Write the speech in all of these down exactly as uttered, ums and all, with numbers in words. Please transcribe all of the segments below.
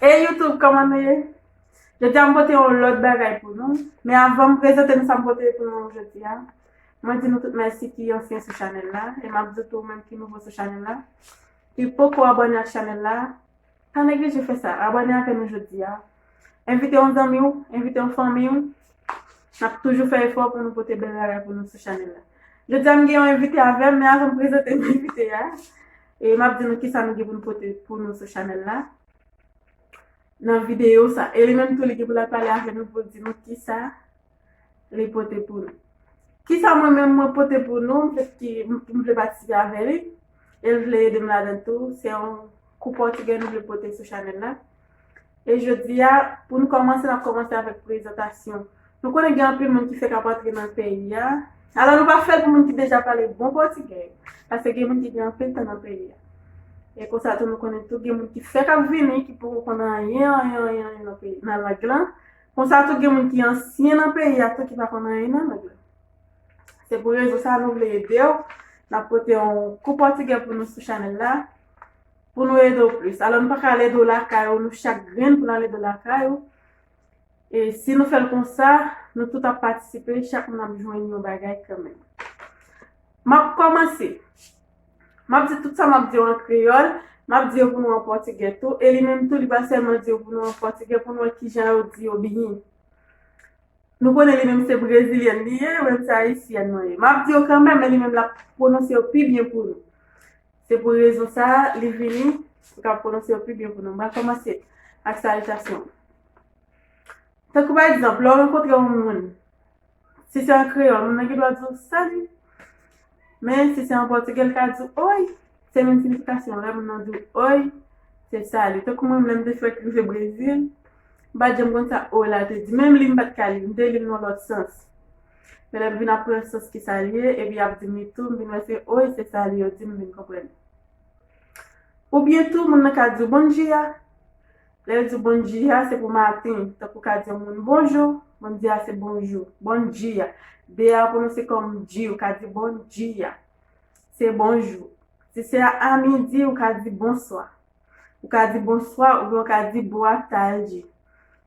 Hey YouTube, kòman nou ye? Jodi a m pote yon lòt bagay pou nou. Men avan m prezante nou sa m pote pou nou jodi a, mwen di nou tout mèsi ki ansyen sou chanèl la. E m ap di tou ou menm ki nouvo sou chanèl la, ki poko abòne ak chanèl la, pa neglije fè sa. Abòne avè nou jodi a. Envite yon zanmi w, envite yon fanmi w. N ap toujou fè efò pou nou pote bèl bagay pou nou sou chanèl la. Jodi a m gen yon envite avè m, men avan m prezante nou envite a, e m ap di nou kisa nou gen pou nou pote pou nou sou chanèl la. Nan videyo sa. E li menm tou li gen pou l al pale avè nou pou l di nou kisa li pote pou nou. Kisa mwen menm mwen pote pou nou, m fèt ki m m vle patisipe avè li, e l vle ede m ladan tou. Se yon kou pòtigè nou vle pote sou chanèl la. E jodi a, pou nou kòmanse, n ap kòmanse avèk prezantasyon. Nou konnen gen anpil moun ki fèk ap antre nan peyi a. Alò, nou pa fè l pou moun ki deja pale bon pòtigè. Paske gen moun ki gen anpil tan nan peyi a. E konsa tou, nou konnen tou, gen moun ki fèk ap vini, ki poko konn anyen, anyen, anyen, anyen nan peyi, nan lang lan. Konsa tou, gen moun ki ansyen nan peyi a tou, ki pa konn anyen nan lang lan. Se pou rezon sa a, nou vle ede w. N ap pote yon kou pòtigè pou nou sou chanèl la, pou nou ede w plis. Alò, nou pa ka al ede w lakay ou, nou chak grenn pou n al ede w lakay ou. E si nou fè l konsa, nou tout ap patisipe, chak moun ap jwenn yon bagay kanmenm. M ap kòmanse. M ap di tout sa m ap di yo an kreyòl, m ap di yo pou nou an pòtigè tou, e li menm tou, li pral sèlman di yo pou nou an pòtigè, pou nou wè kijan yo di yo byen. Nou konnen li menm se brezilyèn li ye, yo menm se ayisyèn nou ye. M ap di yo kanmenm, men li menm l ap pwononse yo pi byen pou nou. Se pou rezon sa a, li vini, li ka pwononse yo pi byen pou nou. M pral kòmanse ak salitasyon. Tankou pa egzanp, lè w rankontre yon moun, si se an kreyòl, moun nan gen dwa di w "Salut". Men si se an pòtigè, l ka di w "Oi". Se menm siyifikasyon. Lè moun nan di w "Oi", se "Salut". Tankou mwen, lè m te fèk rive Brezil, m pa t janm konn sa "Oi" la te di. Menm li, m pa t ka li l. M te li l nan lòt sans. Men lè m vin aprann sans ki sa l ye, epi y ap di m li tou, m vin wè se "Oi", se "Salut" yo di m, m vin konprann. Oubyen tou, moun nan ka di w "Bom dia". Lè l di w "Bom dia", se pou maten. Tankou w ka di yon moun "Bonjou", "Bom dia" se bonjou. "Bom dia". "Dia" pwononse kòm "di", ou ka di "Bom dia". Se bonjou. Si se a midi, ou ka di "Bonsoir". Ou ka di "Bonsoir", oubyen ou ka di "Boa tarde".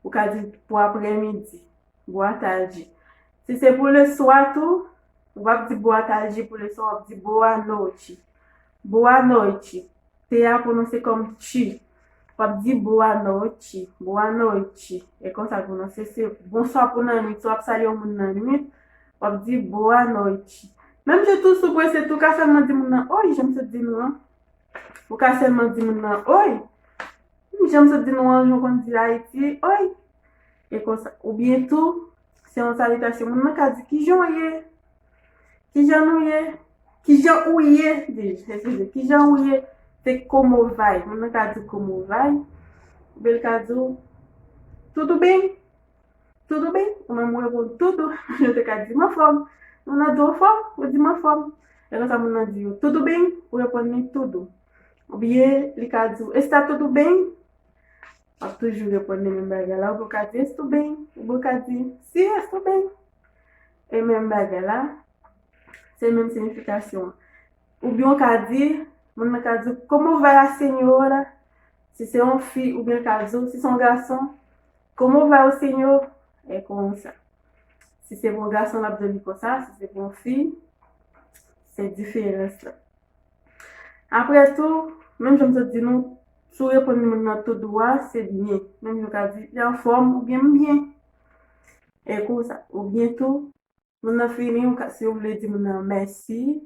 Ou ka di pou aprèmidi. "Boa tarde". Si se pou leswa tou, ou p ap di "Boa tarde" pou leswa, w ap di "Boa noite". "Boa noite". "T" a pwononse kòm "ti". W ap di "Boa noite". "Boa noite". E konsa l pwononse, se "Bonswa" pou nannwit. Si w ap salye yon moun nannwit, w ap di "Boa noite". Menm jan tou, si w prese tou, ou ka sèlman di moun nan "Oi", jan m sot di nou an. Ou ka sèlman di moun nan "Oi". Menm jan m sot di nou an, jan w konn di Ayiti, "Oi". E konsa. Oubyen tou, se yon salitasyon. Moun nan ka di "Kijan w ye?" "Kijan nou ye?" "Kijan ou ye?" Di, eskize, "Kijan ou ye?" Se "Como vai?" Moun nan ka di "Como vai?" Oubyen l ka di w "Tudo bem?" "Tudo bem?" Ou menm ou reponn "Tudo." Yo te ka di "M anfòm." Moun nan di w "Anfòm?" Ou di "M anfòm." E konsa moun nan di w "Tudo bem?" Ou reponn li "Tudo." Oubyen li ka di w "Está tudo bem?" W ap toujou reponn li menm bagay la. Oubyen w ka di "Estou bem?" Oubyen w ka di "Sim, estou bem." E menm bagay la, se menm siyifikasyon an. Oubyen w ka di, moun nan ka di w "Como vai a senhora?" Si se yon fi, oubyen l ka di w, si se yon gason, "Como vai o senhor?" E konsa. Si se pou yon gason, l ap di w li konsa, si se pou yon fi, se diferans la. Apre tou, menm jan m sot di nou, si w reponn moun nan tou dwat, se byen. Menm jan w ka di, "Li anfòm?" oubyen "M byen." E konsa. Oubyen tou, moun nan fini, ou ka, si w vle di moun nan mèsi,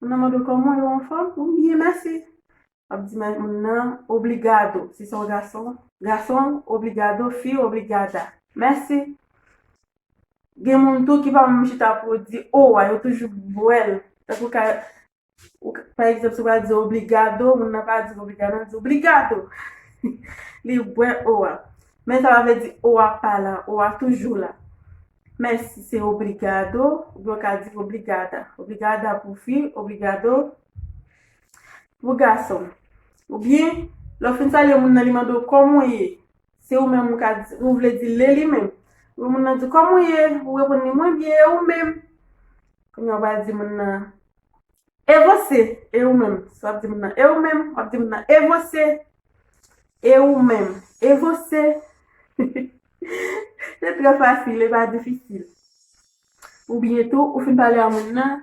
moun nan mande w "Kòman w ye, w anfòm?" "M byen, mèsi." W ap di moun nan "Obrigado", si se yon gason. Gason, "Obrigado", fi, "Obrigada". Mèsi. Gen moun tou ki pa menm chita pou yo di "oa", yo toujou bwè l. Tankou ka, ou ka, pa egzanp, si w pral di "obrigado", moun nan pa di "obrigado", li di "obrigado". Li bwè "oa". Men sa pa vle di "oa" pa la, "oa" toujou la. Mèsi se "obrigado", oubyen w ka di "obrigada". "Obrigada" pou fi, "obrigado" pou gason. Oubyen, lè w fin salye moun nan, li mande w "Kòman w ye?" Se ou menm ou ka di, ou vle di "le" li menm. Ou moun nan di "Kòman w ye?" Ou reponn li "Mwen byen, e ou menm?" Kounye a w pral di moun nan "E você?" E ou menm? Si w ap di moun nan "E ou menm?", w ap di moun nan "E você?" E ou menm? E você? Se trè fasil, e pa difisil. Oubyen tou, ou fin pale a moun nan,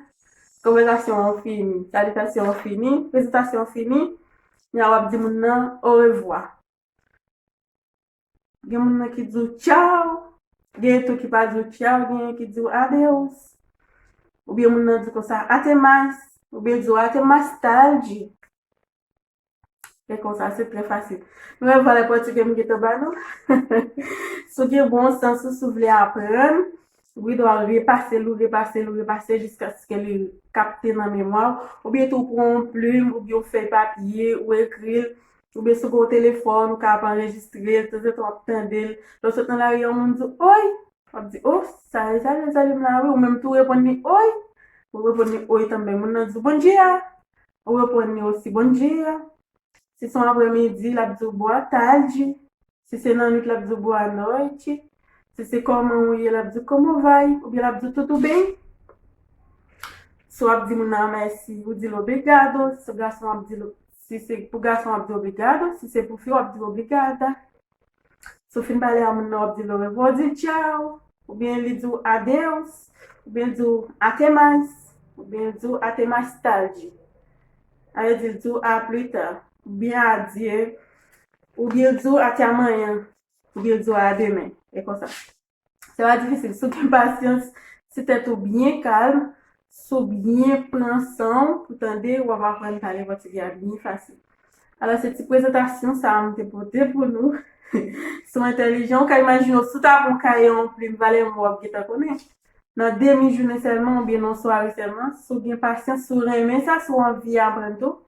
konvèsasyon an fini, salitasyon an fini, prezantasyon an fini, kounya w ap di moun nan orevwa. Gen moun nan ki di w tchaw, gen tou ki pa di w tchaw, gen ki di w adeus. Oubyen moun nan di konsa, até mais, oubyen di w até mais tarde. E konsa, se trè fasil. Nou wè valè pòtigè m gentan ba nou. Si w gen bon sans, si w vle aprann, ou gen dwa repase l, ou repase l, ou repase l jiskaske li kapte nan memwa w. Oubyen tou, ou pran yon plim, oubyen yon fèy papye, ou ekri l. Oubyen si w gen yon telefòn, ou ka ap anrejistre l, tanzantan w ap tande l. Lè w sot nan lari, yon moun di w, oy! W ap di, o, sa e Zali, Zali m la wi. Ou menm tou, ou reponn li, oy! Ou reponn li, oy, tanben. Moun nan di w, bondia! Ou reponn li osi, bondia! Si se yon aprèmidi, l ap di w boa tarde. Si se nan nwit, l ap di w boa noite. Si se kòman ou ye, l ap di w como vai? Oubyen l ap di w tudo bem. Si w ap di moun nan mèsi, ou di l obrigado. Si se gason, w ap di l, si se pou gason, w ap di obrigado. Si se pou fi, w ap di obrigada. Si w fin pale a moun nan, w ap di l orevwa, w di tchaw. Oubyen li di w adeus, oubyen li di w até mais, oubyen li di w até mais tarde. Sa vle di l di w a pli ta, oubyen adye, oubyen li di w até amanhã, oubyen li di w a demen. E konsa. Se pa difisil. Si w gen pasyans, si tèt ou byen kalm, si w byen pran san w pou tande, w ap aprann pale pòtigè a byen fasil. Alò, se ti prezantasyon sa a m te pote pou nou. Si w entèlijan, ou ka imajine w, si w ta pran yon kaye, yon plim, valè mo w ap gentan konnen. Nan demi jounen sèlman, oubyen nan sware sèlman, si w gen pasyans, si w renmen sa, si w anvi aprann tou,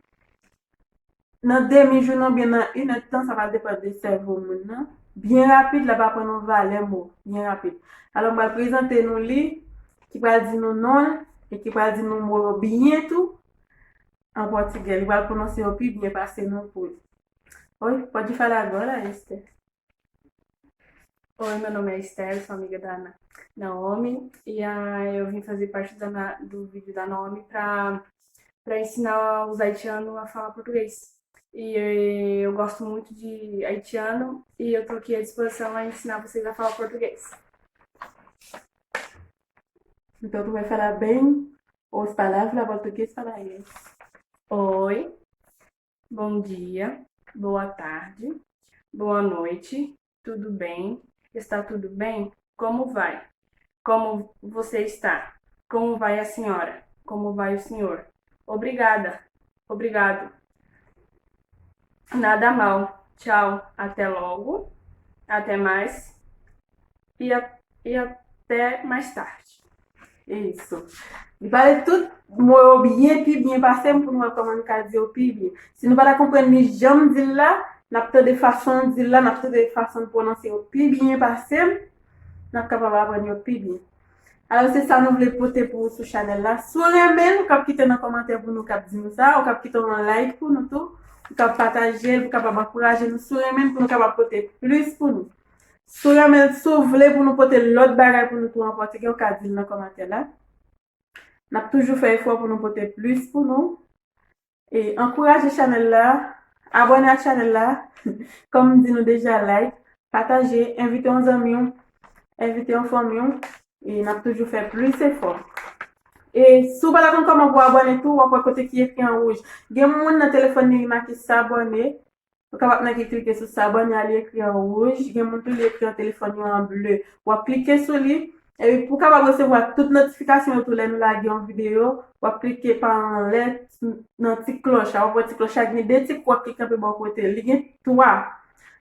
nan demi jounen oubyen nan inèdtan, sa va depann de sèvo moun nan. Byen rapid, l ap aprann yon valè mo, byen rapid. Alò, m pral prezante nou li, ki pral di nou non l, e ki pral di nou mo yo byen tou, an pòtigè. Li pral pwononse yo pi byen pase nou pou li. Oi, pode falar agora, Esther? Oi, meu nome é Esther, sou amiga da Na-, Naomi, e ah, eu vim fazer parte da, Na-, do vídeo da Naomi para para ensinar os haitianos a falar português. E eh, eu gosto muito de haitiano e eu tô aqui à disposição a ensinar vocês a falar português. Então, tu vai falar bem as palavras português para eles. Oi, bom dia, boa tarde, boa noite, tudo bem, está tudo bem, como vai, como você está, como vai a senhora, como vai o senhor. Obrigada, obrigado. Nada mal. Tchau, até logo, até mais e, a, e até mais tarde. Isso. Li pale tout mo yo byen, pi byen pase m pou nou wè kòman n ka di yo pi byen. Si nou pa ta konprann li jan m di l la, n ap tande fason l di l la, n ap tande fason l pwononse yo pi byen pase m, n ap kapab aprann yo pi byen. Alò, se sa nou vle pote pou ou sou chanèl la. Si w renmen l, ou kab kite nan kòmantè pou nou, kab di nou sa, ou kab kite yon like pou nou tou, ou kab pataje l, pou kapab ankouraje nou. Si w renmen l, pou nou kapab pote plis pou nou. Si w renmen l, si w vle pou nou pote lòt bagay pou nou tou an pòtigè, ou ka di l nan kòmantè la. N ap toujou fè efò pou nou pote plis pou nou. E ankouraje chanèl la, abòne ak chanèl la, kòm m di nou deja, like, pataje, envite yon zanmi w, envite yon fanmi w, e n ap toujou fè plis efò. E si w pa ta konn kòman pou abòne tou, w ap wè kote ki ekri an wouj. Gen moun nan telefòn li, li make s'abonner, ou kapab nan ki klike sou s'abonner a, li ekri an wouj. Gen moun tou, li ekri an telefòn yo an ble. W ap klike sou li, epi pou w kapab resevwa tout notifikasyon yo tou lè nou lage yon videyo, w ap klike pa anlè nan ti klòch la. W ap wè ti klòch la gen de ti kwak ki kanpe bò kote l. Li gen twa.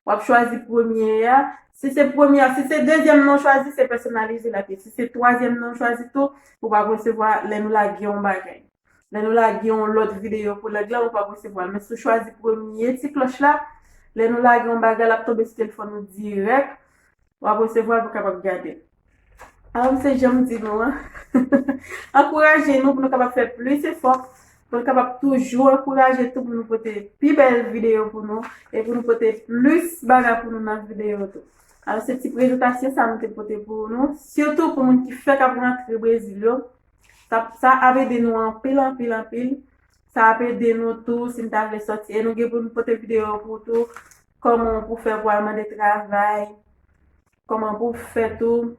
W ap chwazi premye a. Si se premye a, si se dezyèm nan w chwazi, se pèsonalize l ap ye. Si se twazyèm nan w chwazi tou, ou p ap resevwa lè nou lage yon bagay. Lè nou lage yon lòt videyo pou lang lan, ou p ap resevwa l. Men si w chwazi premye ti klòch la, lè nou lage yon bagay, l ap tonbe sou telefòn ou dirèk. W ap resevwa l pou w kapab gade l. Alò, se jan m di nou an. Ankouraje nou pou nou kapab fè plis efò, pou nou kapab toujou ankouraje tou pou nou pote pi bèl videyo pou nou, e pou nou pote plis bagay pou nou nan videyo tou. Alò, se ti prezantasyon sa m te pote pou nou, sitou pou moun ki fèk ap rantre Brezil yo. Sa, sa ap ede nou anpil, anpil, anpil. Sa ap ede nou tou si n ta vle sòti. E nou gen pou n pote videyo pou tou. kòman pou fè pou al mande travay, kòman pou fè tou,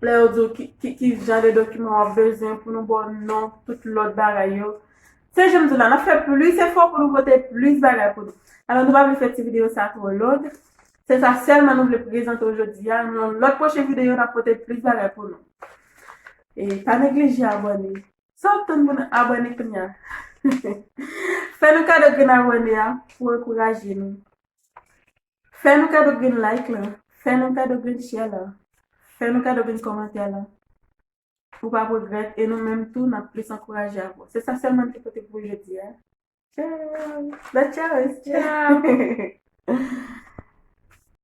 lè yo di w ki, ki, ki jan de dokiman w ap bezwen pou nou ba w non, tout lòt bagay yo. Se jan m di w la, n ap fè plis efò pou nou pote plis bagay pou nou. Alò, nou pa vle fè ti videyo sa twò long. Se sa sèlman nou vle prezante w jodi a. Nan lòt pwochen videyo, n ap pote plis bagay pou nou. E pa neglije abòne. Sa w ap tann pou n abòne kounye a? Fè nou kado grenn abòne a pou ankouraje nou. Fè nou kado grenn like la. Fè nou kado grenn share la. Fè nou kado grenn kòmantè la. Ou p ap regrèt e nou menm tou n ap plis ankouraje avè w. Se sa sèlman m te pote pou jodi a. Ciao. Bye, ciao. Ciao.